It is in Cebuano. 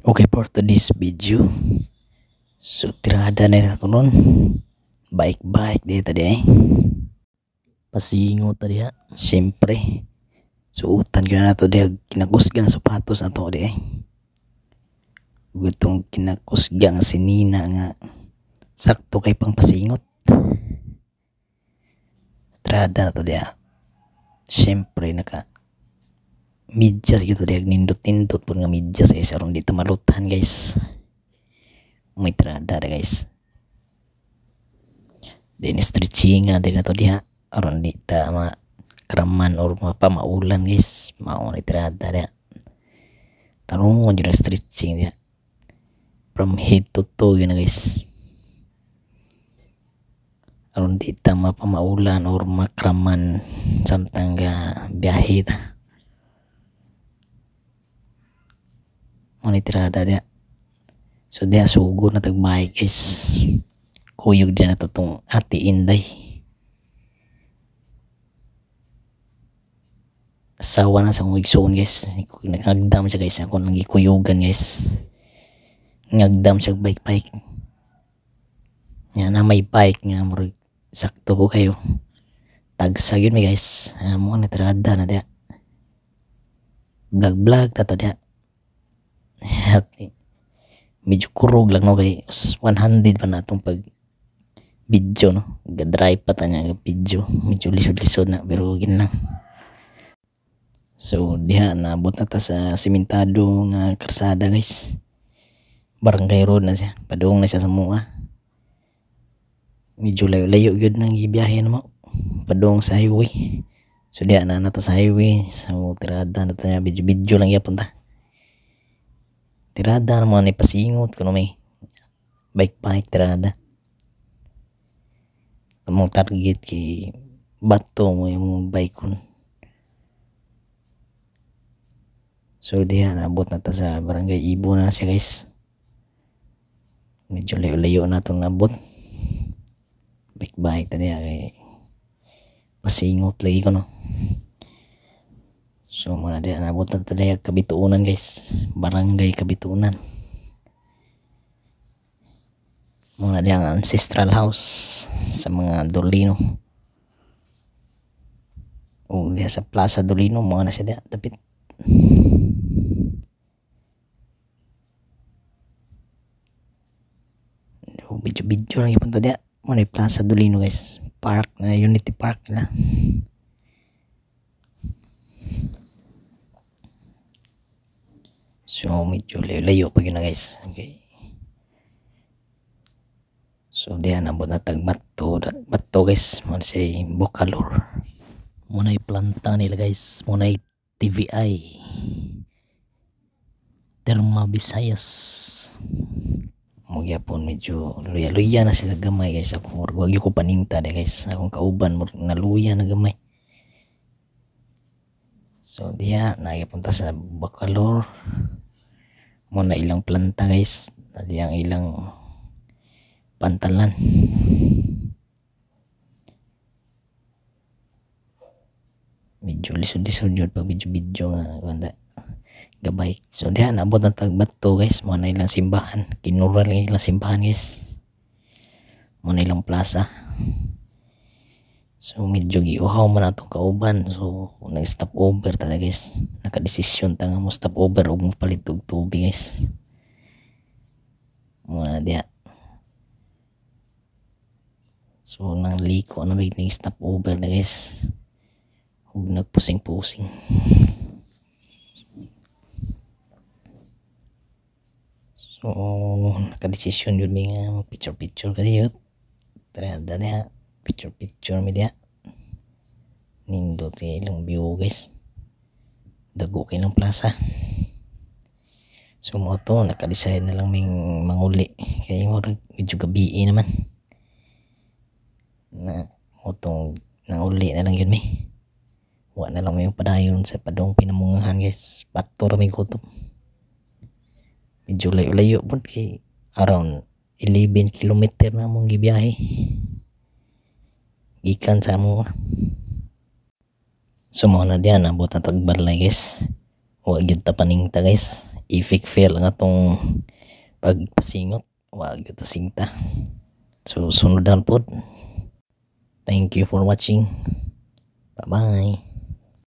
Okay, for today's video, so tirada na nato nun. Bike-bike dito tadi eh. Pasingot tadi ha. Siyempre, suotan ko na nato diha kinakusgang sapatos ato di eh. Gutong kinakusgang sinina nga sakto kay pang pasingot. Tirada na to diha. Siyempre naka medyas gitu diha, nindot-nindot po nga medyas guys aron di ta malutan guys. May tirada ra guys. Then stretching nga din na to diha aron di ta makraman or mapamaulan guys. Mao ni tirada diha. Tarungon jud ang stretching diha. From head to toe yun na guys. Aron di ta mapamaulan or makraman samtang ga biyahe ta. Mao ni tirada diha. So diha sugod na tag bike guys. Kuyog diha na to tong Ate Inday. Asawa na sa akong igsoon guys. Nagagdam siya guys. Ako nang gikuyugan guys. Ngagdam siya bike bike. Nga na may bike nga murag sakto ko kayo. Tagsa yun mi guys. Mo ni tirada na diha. Vlog vlog na ta diha. Medyo kurog lang no kay 100 pa na atong pag video no. Ga-drive pa ta niya ga video. Medyo lisod-lisod na pero gin lang. So diha naabot na ta sa simentado nga karsada guys. Barangay road na siya. Padung na siya sa mua. Medyo layo-layo gyud nang gibiyahe namo. Padung sa highway. So diha na ta sa highway. So tirada na ta niya, video-video lang gyapon ta. Tirada na mga ni pasingot kuno may bike-bike tirada. Among target kay bato mo yung bike kun. So diha naabot na ta sa Barangay Ibo na siya guys. Medyo layo-layo na itong naabot. Bike-bike ta diha kay pasingot lagi ko no. So muna diha naabot na ta diha Kabituonan guys. Barangay Kabituonan. Muna diha ang ancestral house sa mga Dolino. O diha sa Plaza Dolino mga na siya diha dapit. O video-video lang ipunta diha. Muna yung Plaza Dolino guys. Park na Unity Park nila. So medyo layo-layo pa yun na guys. Okay. So diha nabot na tag bato, bato guys. Muna siya Bacolor. Muna yung planta nila guys. Muna yung TVI. Terma Visayas. Magyapon medyo luya-luya na sila gamay guys. Ako wag ko paningta de guys. Akong kauban naluya na gamay. So diha nagyapunta sa Bacolor. Muna ilang planta guys. Diyang ilang pantalan. Medyo lisod-lisod yun pag video-video nga banda gabay. So diha naabot ang tag bato guys. Muna ilang simbahan. Kinural nga ilang simbahan guys. Muna ilang plaza. So medyo giuhaw man atong kauban. So nag-stop over ta guys. Nakadesisyon ta nga mo stop over ug mopalit og tubig guys. Muna diha. So nang liko na mig nag-stop over na guys. Ug nagpusing-pusing. So nakadesisyon jud mi nga mag picture-picture kadiyot. Tirada diha, picture-picture mi diha. Nindot kay ilang view guys. Dago kay ilang plaza. So mo to naka-decide na lang ming manguli kay murag medyo gabii naman. Na mo tong nanguli na lang yun mi. Wa na lang may padayon sa padong pinamungahan guys. Bato ra may gutom. Medyo layo-layo pud kay around 11 kilometer na among gibiyahe. Gikan sa amo. So mo na diyan abot na tag balay guys. Wa gyud ta paningta guys. Epic fail ang atong pagpasingot. Wa gyud ta singta. So sunod na pod. Thank you for watching. Bye bye.